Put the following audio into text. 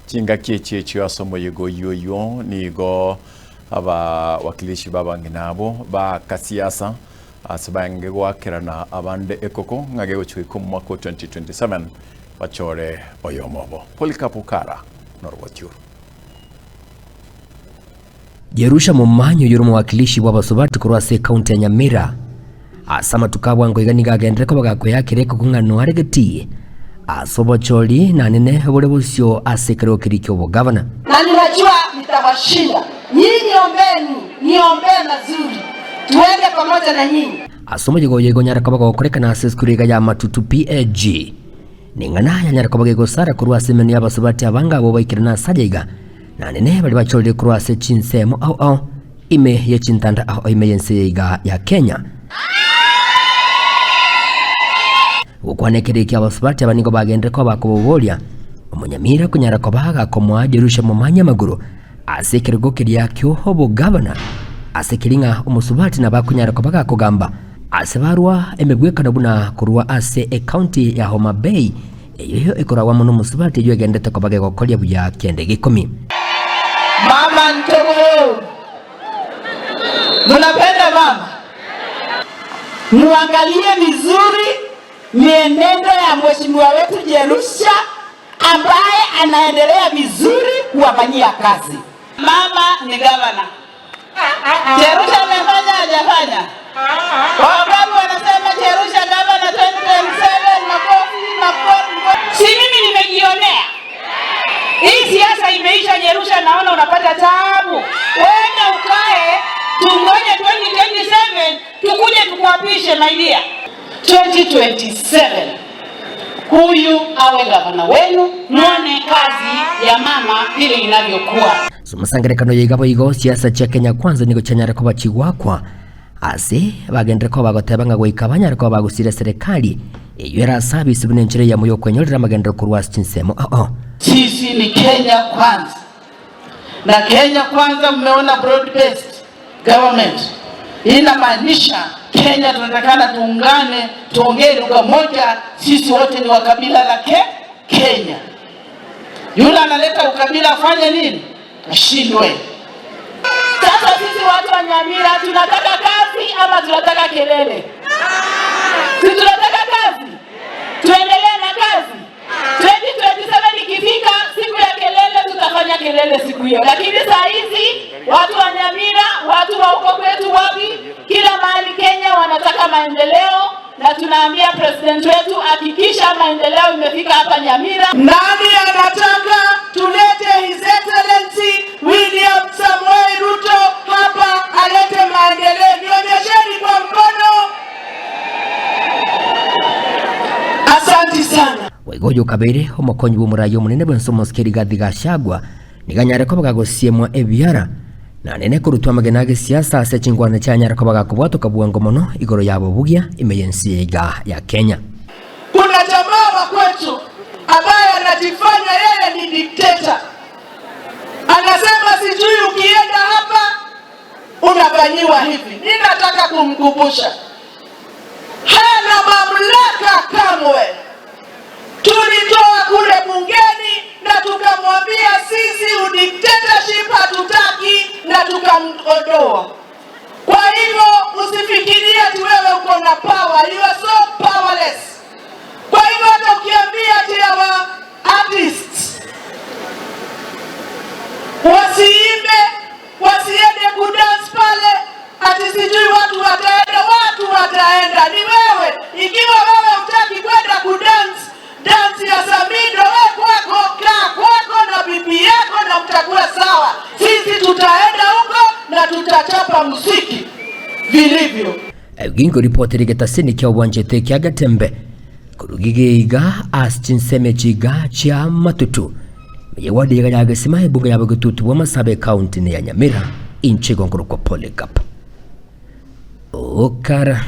Chingaki echi echio ase omoyega oyio oyio nigo abawakilishi babang'ina abo ba kasiasa ase bange goakerana abande ekoko ng'a gegochi goika omwaka o 2027 bachore oyomo obo. Polycarp Okara noroboti oro. Jerusha Momanyi oyore omowakilishi bw'abasubati korwa ase ekaunti ya Nyamira ase amatuko a bwango iga nigo agenderere koba gakoyakera ekoko ng'a noare getii ase obochori nanene bore bosio ase ekerogo keria ki'obogavana. Na ninajua nitawashinda. Nyinyi ombeni, niombee mazuri, tuende pamoja na nyinyi. Ase omoyega oyo igo onyare koba gokorekana ase esukuru iga ya Matutu PAG. Ning'ana yanyare koba gegosara korwa ase emenwa y'abasubati abange abwo baikire ase aya iga, nanene baria bachorire korwa ase chinsemo ao ao ime ye chintanda ao ao ime y'ense eye iga ya Kenya. Gokwana ekero ekio abasubati aba nigo bagenderere koba bakoboboria omonyamira konyara koba agakomoa Jerusha momanye amagoro ase ekerogo keria ki'obogavana, ase keria ng'a omosubati nabo akonyara koba gakogamba ase barwa emegwekano buna korwa ase ecounty ya Homa Bay, eyoyo ekoragwa amo nomosubati eyio egenderete koba gegokoria buya kende gekomi. Mama Ntogo, munapenda mama? Muangalie vizuri mienendo ya mheshimiwa wetu Jerusha ambaye anaendelea vizuri kuwafanyia kazi. Mama ni gavana. Jerusha amefanya hajafanya? Wangapi wanasema Jerusha gavana 2027? Makofi, makofi. Si mimi nimejionea. Hii siasa imeisha Jerusha, naona unapata taabu. Wenda ukae tungoje 2027 tukuje tukuapishe my dear. 2027 huyu awe gavana wenu, muone kazi ya mama vile inavyokuwa. Somosangerekano yaiga boigo siasa chia Kenya Kwanza nigo chianyare koba chigwakwa ase bagenderere koba bagoteba ng'a goika banyare koba bagosira serikali eyio ere ase abisi buna enchera eyemo y'okwenyorera amagenderero korwa ase chinsemo ao ao. Sisi ni Kenya Kwanza, na Kenya Kwanza mmeona broad based government inamaanisha Kenya tunatakana tuungane, tuongee lugha moja, sisi wote ni wa kabila la Kenya. Yule analeta ukabila afanye nini? Ashindwe. Sasa sisi watu wa Nyamira tunataka kazi ama tunataka kelele? Si tunataka kazi, tuendelee na kazi. 2027 ikifika siku ya kelele, tutafanya kelele siku hiyo, lakini saa hizi watu wa Nyamira, watu wa huko kwetu, wapi, kila mahali Kenya wanataka maendeleo, na tunaambia president wetu hakikisha maendeleo imefika hapa Nyamira. Nani anataka tulete His Excellency William Samoei Ruto hapa alete maendeleo? Nionyesheni kwa mkono. Asanti sana. Boigo oyo okabeire omokonyi bw'omoraia omonene bw'ense omosike Rigathi Gachagua nigo anyare koba gagosiemwa ebiara na nene korutwa amagena a gesiasa ase chingwana chianyare koba gakobwatoka bwango mono igoro yabo bugia ime y'ense iga ya Kenya. Kuna jamaa wa kwetu ambaye anajifanya yeye ni dikteta, anasema sijui ukienda hapa unafanyiwa hivi. Ninataka kumkumbusha hana mamlaka kamwe. Tulitoa kule bungeni na tukamwambia sisi udictatorship hatutaki, na tukamwondoa. Kwa hivyo usifikirie ati wewe uko na power, you are so powerless. Kwa hivyo hata ukiambia ati our artists wasiimbe, wasiende kudance pale, ati sijui watu wataenda, watu wataenda. Ni wewe, ikiwa wewe hutaki kwenda kudance dance ya Samido, wewe kwako, kaa kwako na bibi yako na mtakuwa sawa. Sisi tutaenda huko na tutachapa muziki vilivyo. Gingo ripoti rigetasini kia obwanchete kia Gatembe korugigeiga ase chinseme chiga chia Matutu meye wadi iga ya Gesima ebunge ya Bogetutu bwa Masabe county ne ya Nyamira inche gongoro kwa Polycarp Okara.